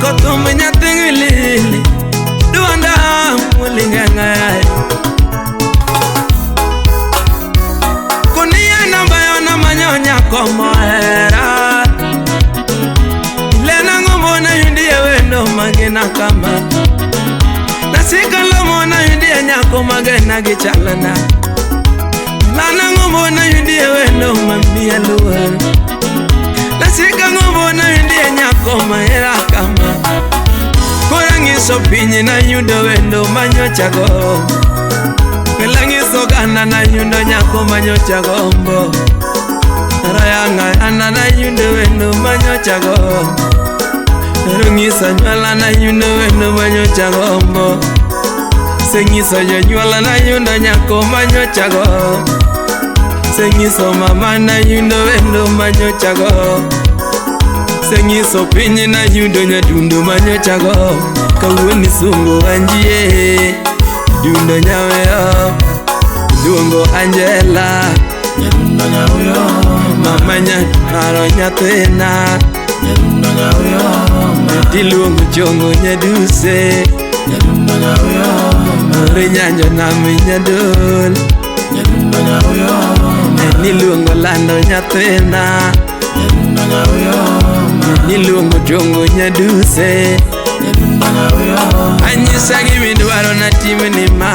Arwako thum nyathi ngilili duonda muling'ang'a kunia namba yona manyonya komohera lena ngomona yundie wendo magena kama nasikalo mona yundie nyako magena gichalana lana ngomona yundie wendo mamia luor nasika ngomona yundie nyako mahera kama kora ng'iso piny na yudo wendo manyocha gombo kela ng'iso gana na yudo nyako manyocha gombo rayanga ana na yudo wendo manyocha gombo ng'iso nyuola na yudo wendo manyocha gombo seng'iso jonyuola na yudo nyako manyocha gombo seng'iso mama na yudo wendo manyocha gombo seng'iso piny na yudo nyadundo manyocha gombo kawuono isungo anjie dundo nyaweyo luongo Angela nyadundo nyaweyo mama nyadwaro nyathina nyadundo nyaweyo tiluongo chongo nyaduse nyadundo nyaweyo rinyanjo nami nyadol nyadundo nyaweyo niluongo lando nyathina nyadundo nyaweyo niluongo chongo nyaduse nyadundo nyaweyo anyisa gimidwaro natimni ma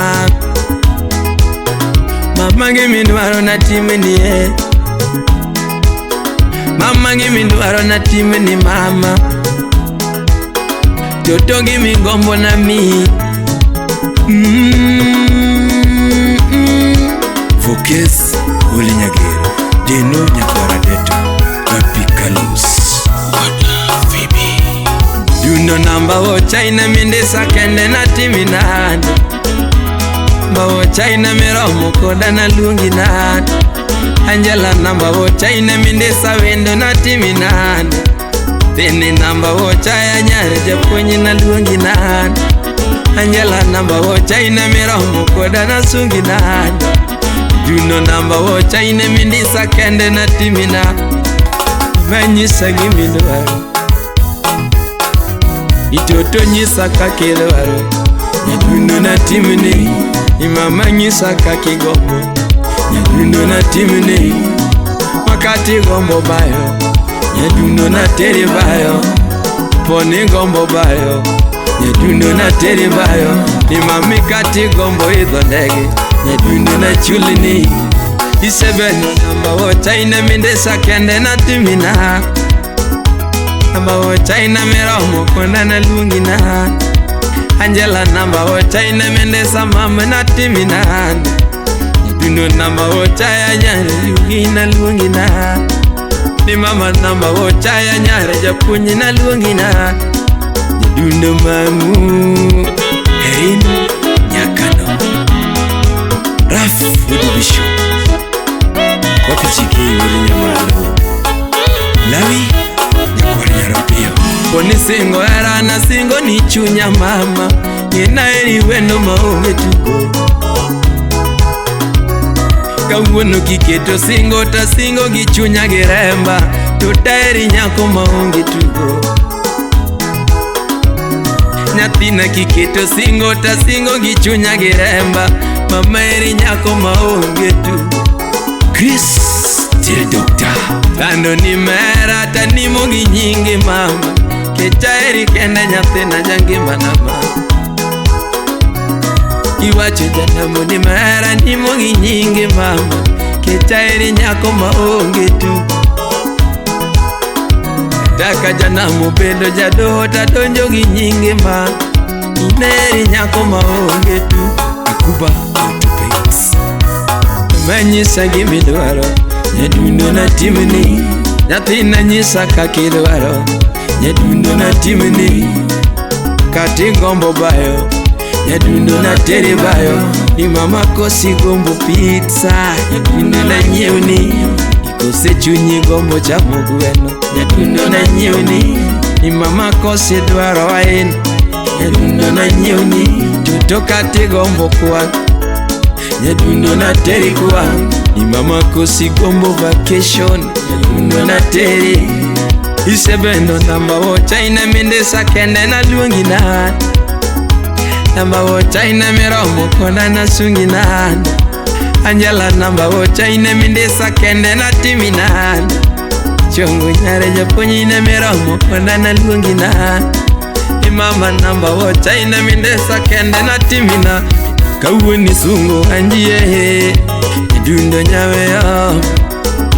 mama gimidwaro natimni e mama gimidwaro natimni mama toto gimigombo nami Fokes Olinyagero Deno Nyakwaradeto Rapi Kalus Wada Phoebe Dundo namba wo China mindisa kende natimi nade namba wo China miromo koda naluongi nade Angela namba wo China mindisa wendo natimi nade Bende namba wo Chaya nyare japuonj naluongi nade Angela namba wo China miromo koda nasungi nade Dundo namba wo China mindisa kende natimi nade Manyisa gimidwaro itoto nyisa kaka idwaro nyadundo natimni mama nyisa kaka igombo nyadundo natimni wakati gombo bayo nyadundo nateri bayo poni gombo bayo nyadundo nateri bayo ni mami kati gombo idho ndege nyadundo nachulni isebenyo namba wo China mindesa kende natimina namba wo China miromo konda naluongi na Angela namba wo China mindesa mama natimina nyadundo namba wo Chaya nyare yugi naluongi na ni mama namba wo Chaya nyare japuonj naluongi na nyadundo mamu Erin Nyakano Raf Wuod Bishop Kofi Chike Wuod Nyamalo Lawi Nyakwar Nyaropiyo Poni singo hera na singo ni chunya mama ng'ina eri wendo maonge tugo kawuono kiketo singo ta singo gi chunya gi remba to taeri nyako maonge tugo nyathina kiketo singo ta singo gi chunya gi remba mama eri nyako maonge tugo Chris Till Doctor Tando ni mera tanimo gi nyinge mama kecha eri kende nyathina jangima na mama iwacho janamo ni mera nimo gi nyinge mama kecha eri nyako maonge tugo taka janamo bedo jadoho tadonjo gi nyinge mama ineri nyako maonge tugo Akuba Autopaints Manyisa gimidwaro nyadundo natimni nyathina nyisa kaka idwaro nyadundo natimni kati gombo bayo nyadundo nateri bayo ni mama kosi gombo pizza nyadundo nanyiewni ikose chunyi gombo chamo gweno nyadundo nanyiewni ni mama kosi dwaro wine nyadundo nanyiewni toto kati gombo kwang nyadundo nateri kwang ni mama kosi gombo vacation nyadundo nateri Isebendo namba wocha ine mindisa kende na luongi na namba wocha ine miromo kona na sungi na Angela namba wocha ine mindisa kende na timi na Chongo nyare japuonj ine miromo kona na luongi na Mama namba wocha ine mindisa kende na timi na Kawuono isungo anjie Nyadundo nyaweyo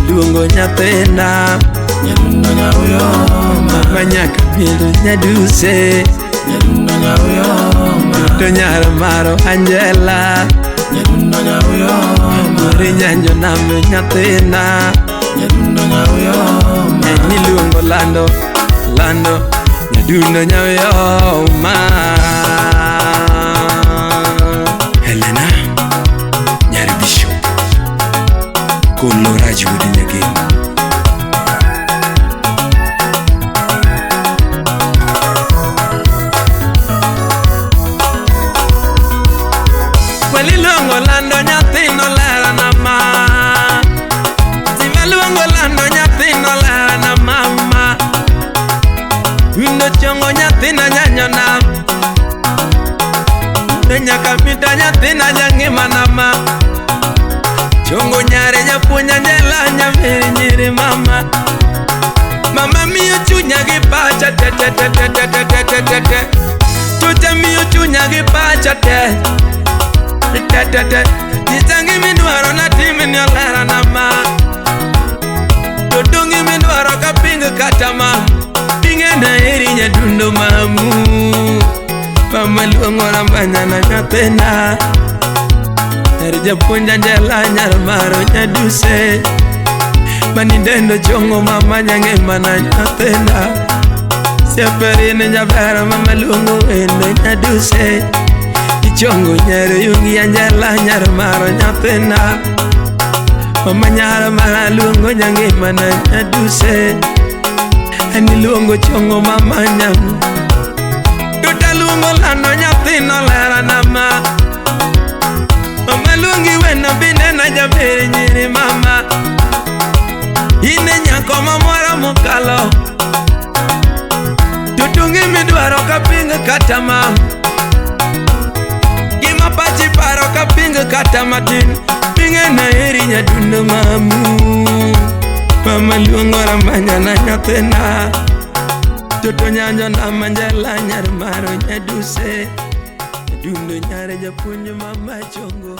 Luongo nyathina Nyadundo nyaoyoma Mama nyaka mielo nyaduse Nyadundo nyaoyoma To nyar maro Angela Nyadundo nyaoyoma Mori nyanjo name nyathina Nyadundo nyaoyoma Niluongo lando lando Nyadundo nyaoyoma Helena Nyar Bishop Kolo Raj wuod Nyagem Weliluongo lando nyathino lera na ma Simaluongo lando nyathino lera na mama Windo chongo nyathina nyanyona Ne nyaka mita nyathina jangima na ma Chongo nyare japuonj Angela nyamiri nyiri mama Mama miyo chunya gi pacha te te te te te te te te te te Chucha miyo chunya gi pacha te Te te te Nitangi midwaro na timi ni olera na ma Dodongi midwaro ka ping kata ma Pinge na eri nyadundo mamu Mama luongo rambanya na nyathina Nyar japuonj Angela nyar maro nyaduse Manidendo chongo mama nyangima na nyathina Seperini jaber mama luongo wendo nyaduse Ichongo nyar yungi Angela nyar maro nyathina Mama nyar mara luongo nyangima na nyaduse Ani luongo chongo mama nyam Duta luongo lando nyathino lera na ma Mama luongi weno binena jaber nyiri mama Ine nyako mamora mokalo Tutungi midwaro kaping kata ma Gima pachi paro kaping kata matin Pinge na eri nyadundo mamu Mama luongo rambanya na nyathina Toto nyanjo na manjela nyar maro nyaduse Nyadundo nyare japuonj mama chongo.